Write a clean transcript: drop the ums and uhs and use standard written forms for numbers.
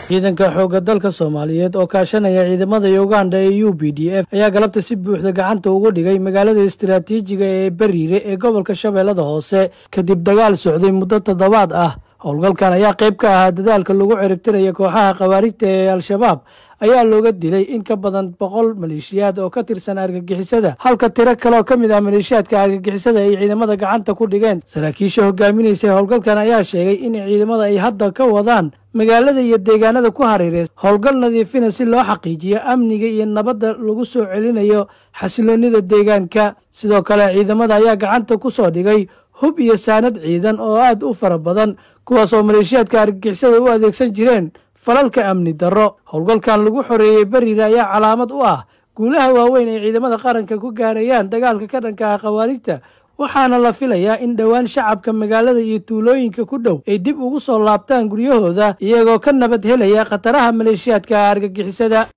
Ciidanka xoogga dalka Soomaaliyeed oo kaashanaya ciidamada Uganda ee UPDF ayaa galabta si buuxda gacanta ugu dhigay magaalada istiraatiijiga ee Bariire ee gobolka Shabeellada Hoose kadib dagaal socday muddo toddobaad ah. Howlgalkan ayaa qayb ka ahaa dadaalka lagu ciribtirayo kooxaha khawaarijta ee Al-Shabaab ayaa looga dilay in ka badan 100 maleeshiyaad oo ka tirsan argagixisada, halka tiro kale oo ka mid ah maleeshiyaadka argagixisada ay ciidamada gacanta ku dhigeen. Saraakiisha hogaaminaysa howlgalkan ayaa sheegay in ciidamada ay hadda ka wadaan magaalada iyo deegaanada ku hareereysa howlgal nadiifina si loo xaqiijiyo amniga iyo nabadda lagu soo celinayo xasiloonida deegaanka. Sidoo kale ciidamada ayaa gacanta ku soo dhigay hub iyo saanad ciidan oo aad u fara badan, kuwaas oo maleeshiyaadka argagixisada u adeegsan jireen falalka amni darro. Howlgalkan lagu xoreeyey Bariire ayaa calaamad u ah guulaha waaweyn ay ciidamada qaranka ku gaarayaan dagaalka ka dhanka ah khawaarijta, waxaana la filayaa in dhowaan shacabka magaalada iyo tuulooyinka ku dhow ay dib ugu soo laabtaan guryahooda iyagoo ka nabad helaya khataraha maleeshiyaadka argagixisada.